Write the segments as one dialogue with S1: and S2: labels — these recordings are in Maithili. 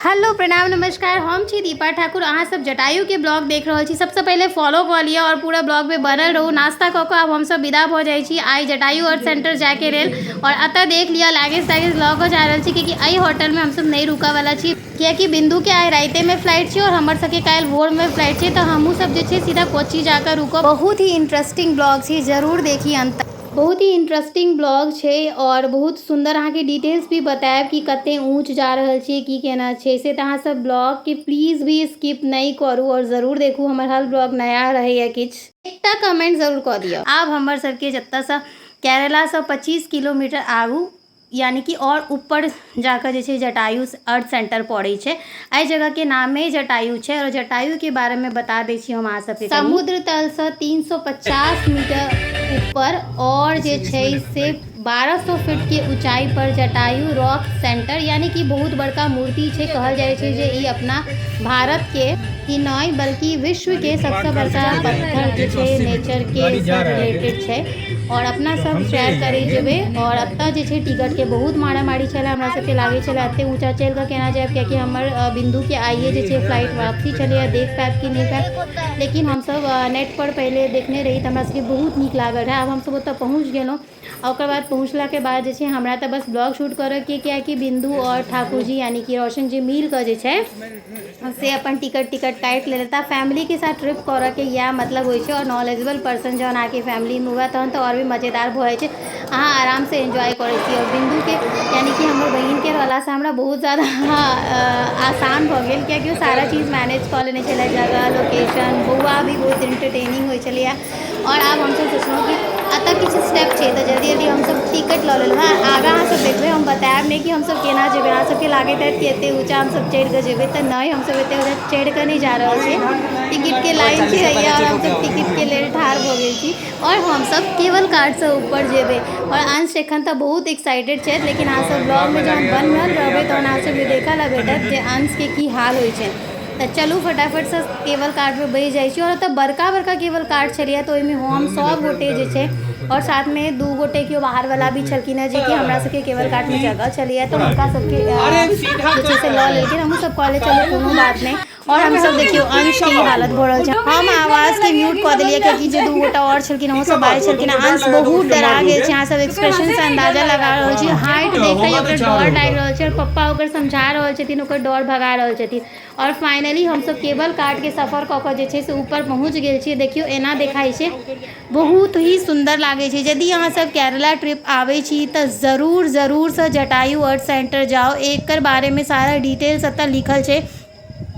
S1: हेलो, प्रणाम, नमस्कार। हम छी दीपा ठाकुर। अहाँ सब जटायु के ब्लॉग देख रहल छी। सबसे पहिले फॉलो कऽ लिअ और पूरा ब्लॉग में बनल रहू। नाश्ता कऽ कऽ आब हमसब विदा भऽ जाइ छी आइ जटायु अर्थ सेंटर जायके लेल। और एतऽ देख लिअ, लगेज तगेज लऽ कऽ जा रहल छी, कियाकि एहि होटल में हमसब नहि रुकऽ वाला छी, कियाकि बिंदु के आइ राइते में फ्लाइट छै और हमर सबके काल्हि भोर में फ्लाइट छै, तऽ हमहूँ सब जे छै सीधा कोची जाकऽ रुकब। बहुत ही इंटरेस्टिंग ब्लॉग छै, जरूर देखी अंत। बहुत ही इंटरेस्टिंग ब्लॉग छै और बहुत सुंदर अहाँके डिटेल्स भी बतायब कि कते ऊँच जा रहल छियै, की केना छै से। तऽ अहाँ सब ब्लॉग के प्लीज भी स्किप नहि करू और जरूर देखू। हमर हर ब्लॉग नया रहैया। किछु एकटा कमेंट जरूर कऽ दिअ। आब हमर सबके जतऽसँ केरलासँ 25 किलोमीटर आगू, यानी कि आओर ऊपर जाकऽ जे छै जटायु अर्थ सेंटर पड़ै छै। एहि जगहके नामे जटायु छै। आओर जटायुके बारेमे बता दै छी हम अहाँ सबके, समुद्र तलसँ 350 मीटर ऊपर और जे छै से 1200 फीटके ऊंचाई पर जटायु रॉक सेंटर, यानी कि बहुत बड़का मूर्ति छै। कहल जाइ छै जे ई अपना भारतके ही नहि, बल्कि विश्वके सबसँ बड़का पत्थर जे छै नेचरके रिलेटेड छै। आओर अपना सब सैर करै जेबै। आओर एतऽ जे छै टिकटके बहुत मारामारी छलै। हमरा सबके लागै छलै, एते ऊँचा चढ़ि कऽ केना जायब, कियाकि हमर बिन्दुके आइए जे छै फ्लाइट वापसी छलैए, देख पायब कि नहि पायब। लेकिन हमसब नेट पर पहिले देखने रही, तऽ हमरा सबके बहुत नीक लागल रहए। आब हमसब ओतऽ पहुँच गेलहुँ। आ ओकर बाद पहुँचलाके बाद जे छै हमरा तऽ बस ब्लॉग शूट करऽके, कियाकि बिन्दु आओर ठाकुर जी, यानी कि रोशन जी मिल कऽ जे छै से अपन टिकट टिकट काटि लेलथि। फैमिलीके साथ ट्रिप करऽके इएह मतलब होइ छै। आओर नॉलेजेबल पर्सन जहन अहाँके फैमिलीमे हुए, तहन तऽ आओर भी मजेदार भऽ जाइ छै, अहाँ आरामसँ एन्जॉय करै छी। आओर बिन्दुके, यानी कि हमर बहिनके रहलासँ हमरा बहुत ज्यादा आसान भऽ गेल, कियाकि ओ सारा चीज मैनेज कऽ लेने छलै, जगह, लोकेशन। बौआ भी बहुत एंटरटेनिंग होइ छलैए। आओर आब हमसब सोचलहुँ कि एतऽ किछु स्टेप छै, तऽ जल्दी जल्दी हमसब टिकट लऽ लेलहुँ हँ। आगाँ अहाँ सब देखबै, हम बतायब नहि कि हमसब केना जेबै। अहाँ सबके लागैत हैत कि एते ऊँचा हमसब चढ़ि कऽ जेबै, तऽ नहि, हमसब एते ऊँचा चढ़ि कऽ नहि जा रहल छी। टिकटके लाइन छै हैया आओर हमसब टिकटके लेल ठाढ़ भऽ गेल छी आओर हमसब केबल कार्टसँ ऊपर जेबै। आओर अंश एखन तऽ बहुत एक्साइटेड छथि, लेकिन अहाँ सब ब्लॉगमे जहन बनल रहबै, तहन अहाँ सबके देखऽ लए भेटत जे अंशके की हाल होइ छै। तऽ चलू, फटाफटसँ केबल कार्टपर बैस जाइ छी। आओर ओतऽ बड़का बड़का केबल कार्ट छलैए, तऽ ओहिमे हम सभ गोटे जे छै आओर साथमे दू गोटे केओ बाहरवला भी छलखिन हेँ, जेकि हमरा सबके केबल कार्टमे जगह छलैए, तऽ हुनका सबके जे छै से लऽ लेलखिन। हमहूँ सब कहलियै, चलू, कोनो बात नहि। आओर हमसब, देखियौ, अंशके ई हालत भऽ रहल छै। हम आवाजके म्यूट कऽ देलियै, कियाकि जे दू गोटा आओर छलखिन, ओहो सब बाजै छलखिन। अंश बहुत डरा गेल छै। अहाँ सब एक्सप्रेशनसँ अन्दाजा लगा रहल छी। हाइट देख कऽ ओकर डर लागि रहल छै। आओर पप्पा ओकर समझा रहल छथिन, ओकर डर भगा रहल छथिन। आओर फाइनली हमसब केबल कार्टके सफर कऽ कऽ जे छै से ऊपर पहुँच गेल छियै। देखियौ, एना देखाइ छै, बहुत ही सुन्दर लागै छै। यदि अहाँ सब केरला ट्रिप आबै छी, तऽ जरूर जरूरसँ जटायु अर्थ सेंटर जाउ। एकर बारेमे सारा डिटेल्स एतऽ लिखल छै।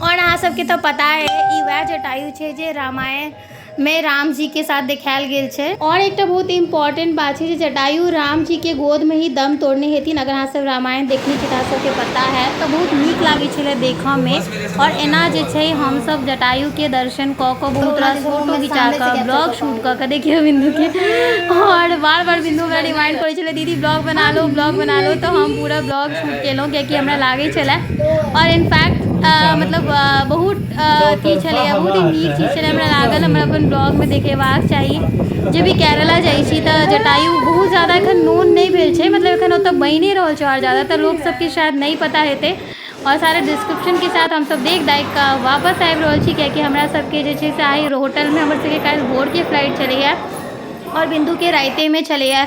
S1: आओर अहाँ सबके तऽ पता है, ई वएह जटायु छै जे रामायण मे राम जी के साथ देखायल गेल छै। और एकटा बहुत इम्पोर्टेंट बात छै जे जटायु राम जी के गोद में ही दम तोड़ने हेथिन। अगर अहाँ सब रामायण देखने छी, तऽ अहाँ सबके पता हैत। तऽ बहुत नीक लागै छलै देखऽ मे। आओर एना जे छै हमसब जटायु के दर्शन कऽ कऽ, बहुत रास फोटो घिचा कऽ, ब्लॉग शूट कऽ कऽ, देखियौ बिन्दु के। आओर बार बार बिन्दु हमरा रिमाइंड करै छलै, दीदी, ब्लॉग बना लो, ब्लॉग बना लो। तऽ हम पूरा ब्लॉग शूट केलहुँ, कियाकि हमरा लागै छलै। आओर इनफैक्ट मतलब बहुत अथी छलैए, बहुत ही नीक चीज छलै। हमरा लागल, हमरा अपन ब्लॉगमे देखेबाक चाही। जे भी केरला जाइ छी, तऽ जटायु बहुत ज्यादा एखन नोन नहि भेल छै, मतलब एखन ओतऽ बनिए रहल छै आओर ज्यादातर लोक सबके शायद नहि पता हेतै। आओर सारा डिस्क्रिप्शनके साथ हमसब देख दाखि कऽ वापस आबि रहल छी, कियाकि हमरा सबके जे छै से आइ होटलमे हमर सबके काल्हि भोरके फ्लाइट छलैए आओर बिन्दुके रातिमे छलैए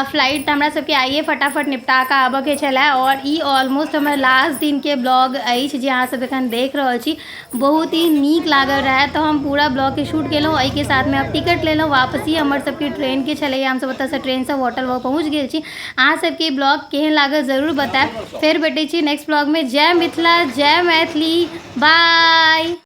S1: फ्लाइट, तऽ हमरा सबके आइए फटाफट निपटा कऽ आबऽके छलै। आओर ई ऑलमोस्ट हमर लास्ट दिनके ब्लॉग अछि, जे अहाँ सब एखन देख रहल छी। बहुत ही नीक लागल रहै, तऽ हम पूरा ब्लॉगके शूट केलहुँ। एहिके साथमे आब टिकट लेलहुँ, वापसी हमर सबके ट्रेनके छलैए। हमसब ओतऽसँ ट्रेनसँ होटल पहुँच गेल छी। अहाँ सबके ब्लॉग केहन लागल, जरूर बतायब। फेर भेटै छी नेक्स्ट ब्लॉगमे। जय मिथिला, जय मैथिली, बाय।